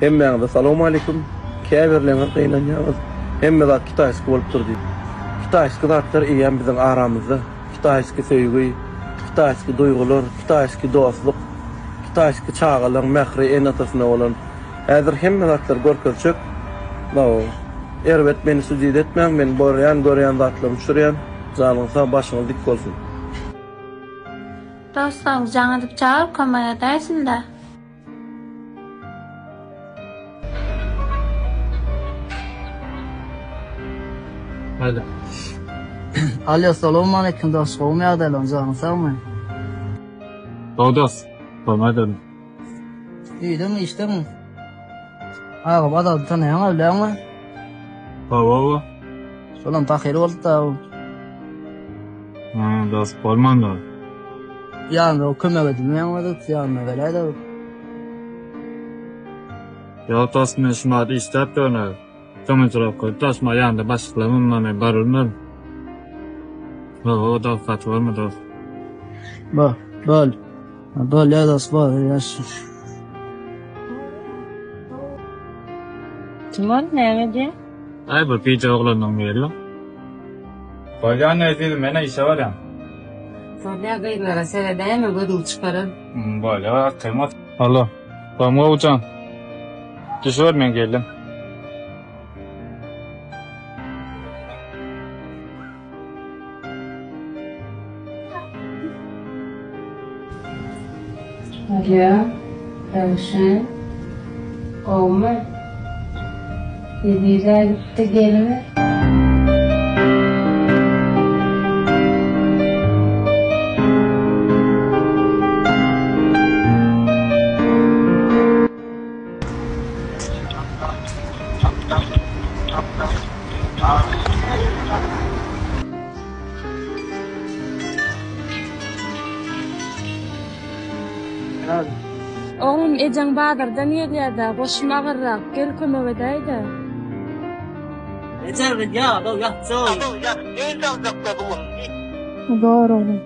Hemmäňize salowmaleýkim. Käbirleriňiz gynanýaňyz, hemme zat kitaýski bolupdyr diýip. Kitaýski zatlar eýýäm biziň aramyzda. Kitaýski söýgi, kitaýski duýgular, kitaýski dostluk, kitaýski çagalaryň mähri ene-atasyna bolan. Häzir hemme zatlary görkezjek. Hawa. Erbet meni sudit etmäň, men borýan, görýän zatlarymy düşürýän. Janyňyz sag, başyňyz dik bolsun. Dostlaryňy jaň edip çagyr kömek edäýsindä. Alo. Alo, salowmaleýkim dos, gowumy ýagdaýlaryň, janyň sagmy? Gowy dos, bolmaýdyryn. Öýdemi, işdemi? Agam, Azady tanaýaňa, bilýäňmi? Hawa, hawa. Şolam pahyr boldy-da. Ha, dos, bolmandyr. Ýanyna kömek edilmeýän bolsa, ýanyna geläýdä. Ýok dos, men şu wagt işläp ýörün. Komandirowka dos, maňa ýanynda başlyklarym bar, men barylmam. Hawa, dos, gaty bolma dos. Bol, bol. Bolýar dos, bol, ýaş. Kim ol, näme edýär? Aý bir bije oglanyň biri. Bolýan ezizim menä işe barýan. Bolýa gyzlara seredäýme gözüňi çykarar. Bolýa arkaýyn bol. Alo. Gowmy gowujan. Düşüber men geldim. Alýo, Röwşen. Gowumy? Eziz-ä gitdi, geliber. Oglum, ejeň bazardan gelýär-dä, goşum agyrrak, gel kömek edäý-dä. Eje, men ýadaw ýatjak. Bor oglum.